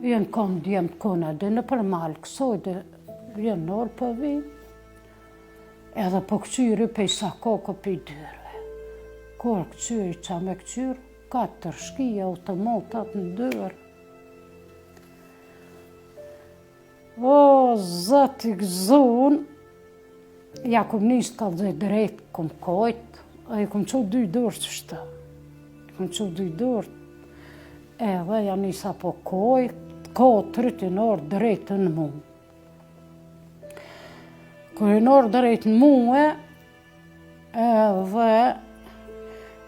Janë konë djemt kona dhe nëpër mal, kësoj dhe janë nërë po vinë. Edhe po këqyri pej sakoko pej dyrve. Kur këqyri qa me këqyrë, katër shkija automatat në dyrë. O, zot i gëzun, ja kum nisë të kallzoj drejt, kum kojt, e i kum çu dy durt qështu. I kum çu dy durt, edhe ja nisa po koj, katrit i nërë drejt në mu. Kur i nërë drejt në mu, Edhe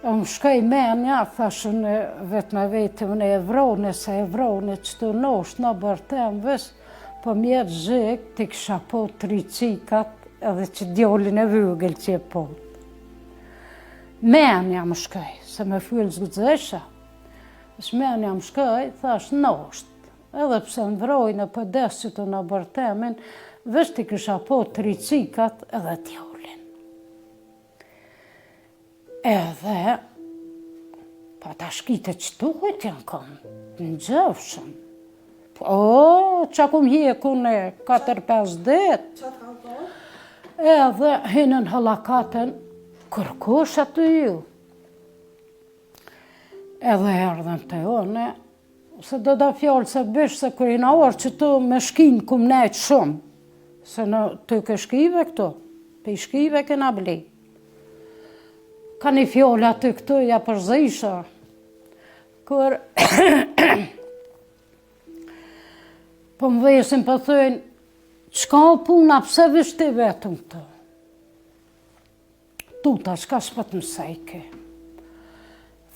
më shkoi menja, thashë unë vetë me vete, unë e vrone, se e vrone, qëtu nosht, në bërë tem, veç, po mjetë zhik, t'i kisha po tri qikat, edhe që djolin e vogël që e po. Menja më shkoi, se me fol s'guxojsha, veç menja më shkoi, thashë nosht, edhe pse më vrojnë, po des qëtu në bërë temin, veç t'i kisha po tri qikat edhe djolin. Edhe, pa ta shkite që tuhet janë konë, në gjëshëm. Po, qa kum hjeku në 4-5 dit. Qa të kanë thonë? Edhe hinën hallakatën, kërkush aty ju. Edhe erdhën te une, Se do da fjalë se bish se kur jena orë që të me shkin kum nejtë shumë, se në të ke shkive këto, pe shkive kena bli. Ka një fjalë aty këtu, ja përzisha, kur po më vesin po thojnë, çka o puna, pse vish ti vetëm këtu? Tuta, çka s'po të mësejke?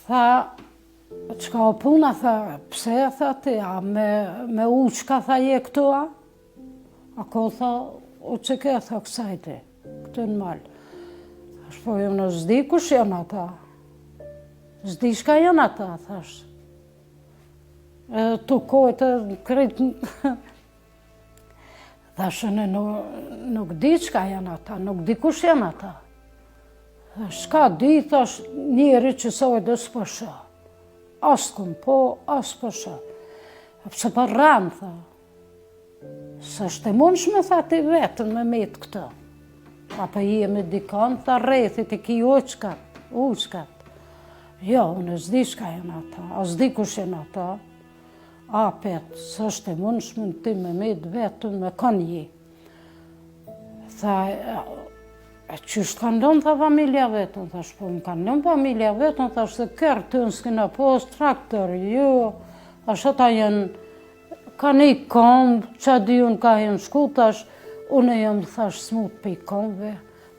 Tha, çka o puna, tha, pse, tha ti, a me, me u çka tha je këtu, a? A ko, tha, o që ke, tha, kësaj ti, këtu në mal. Thash, po, jo, në s'di kush janë ata. S'di çka janë ata, thash. E, tu kojtë, krejt, Thashë unë nuk, nuk di çka janë ata, nuk di kush janë ata. Thash, çka di, thash, njeri që soj dhe s'po shoh. As kum po, as po shoh. A pse po rren, tha. S'është e mundshme, tha, ti vetëm me metë këtu. A po je me dikon, tha, rrethit e ki uçkat, uçkat. Jo, unë s'di çka janë ata, as di kush janë ata. Apet, s'është e mundshme ti me met vetëm me kon je. Tha, e qysh të kanë lënë, tha familja vetëm, thash, po më kanë lënë familja vetëm, thash, se kerr të në s'kena pas, traktor, jo, thash, ata janë, kanë ik komb, qa di unë ka janë shku, thash, unë jam, thash, smut pej komve,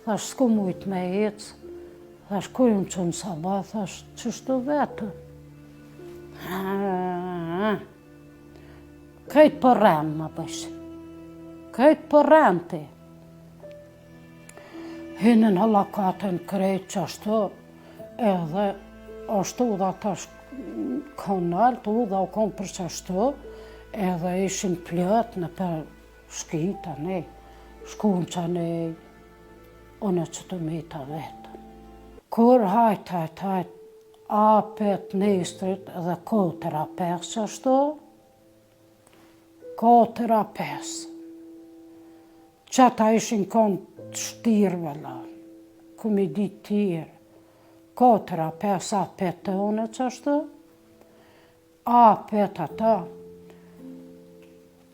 thash, s'ku mujt me ecë, Thash, kur jam çu n'sabah, thash, qështu vetëm. Krejt po rren, më bësh. Krejt po rren ti. Hinën hallakatën krejt qashtu, edhe ashtu udha tash kon nalt, udha u konë për qashtu, edhe ishin plot nëpër shkita, ne, shkun që ne, Unë që të meta vetëm. Kur hajt, hajt, hajt, apet nestrit edhe katër a pesë ashtu, katër a pesë. Qata ishin konë të shtirë vëlla, ku mi ditë tjerë, katër a pesë apet te unë qashtu, Apet ata,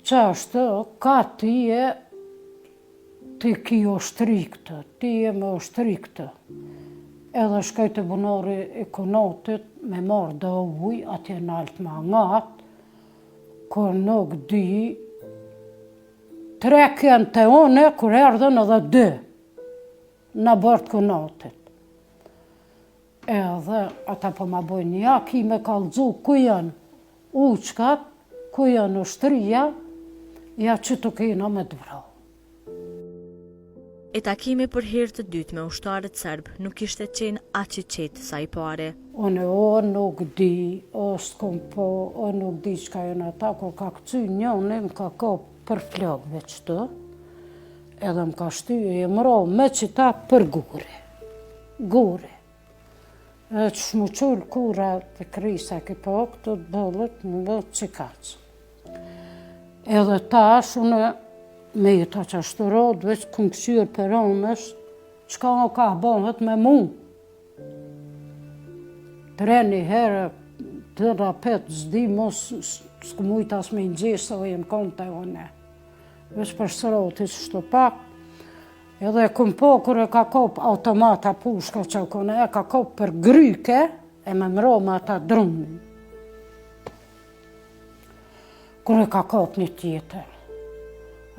qashtu, ka ti e ti ki ushtri këtë, ti je me ushtri këtë. Edhe shkoj te bunari i kunatit me marrë do ujë, atje nalt ma ngat, kur nuk di, tre kënë te une, kur erdhën edhe dy, në oborr t'kunatit. Edhe ata po ma bojnë ja ki me kallxu ku janë uçkat, ku janë ushtria, ja qëtu kena me të vra. E takimi për herë të dytë me ushtarët serbë nuk kishte qenë aq i qetë sa i pari. Unë o nuk di, o s'kom po, o nuk di çka janë ata, kur ka kcy njoni më ka kap për flokëve qëtu, edhe më ka shty e jam ra me qita për guri. Guri. E që më qul kura të krisa ke po, këtu të bëllët, më bëllët që kaqë. Edhe tash, unë me jeta qashtu rodë, veç kum këqyrë për anësh, çka o ka bëhet me mu. Tre një herë, të rapet, s'di mos, s'kum mujtë as me i nxjerrë, se o jenë konë të one. Veç për sëroti, qështu pak, edhe e kum po, kur e ka kop automata pushka që o kone, e ka kop për gryke, e me mro me ata drunin. Kur e ka kop një tjetër.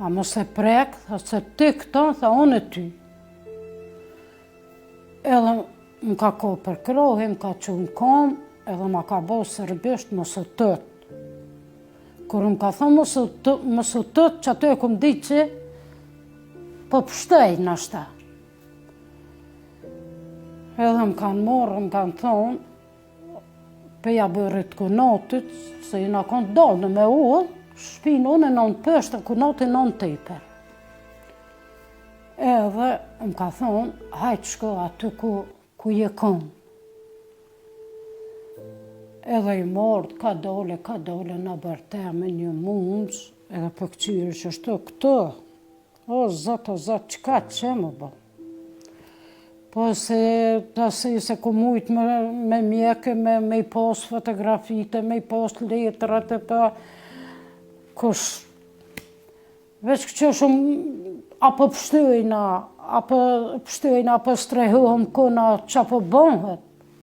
A mos e prek, tha se ti këto, tha unë e ty. Edhe më ka kop për krohi, më ka çu në kom, edhe ma ka bo serbisht mos u tut. Kur më ka thonë mos u tut, mos u tut, qaty e kum ditë që po pështoj nashta. Edhe më kanë morë, më kanë thonë, Peja bërrit kunatit, se jena konë dalë me udhë, shpinë unë e nënë poshtë, kunati nënë tepër. Edhe më ka thonë, hajtë shko aty ku, ku je konë. Edhe i morë, ka dole, ka dole, në bërte me një mundës, edhe po këqyri qështu këto, O zot, o zot, çka qe m'u bo? Po se tasi s'e kum mujt me, me mjekë, me, me i pos fotografite, me i pos letrat e pa, kush, veç këqyr shumë, apo pështyjna, apo pështyjna, apo strehuhëm kuna, ça po bëhet?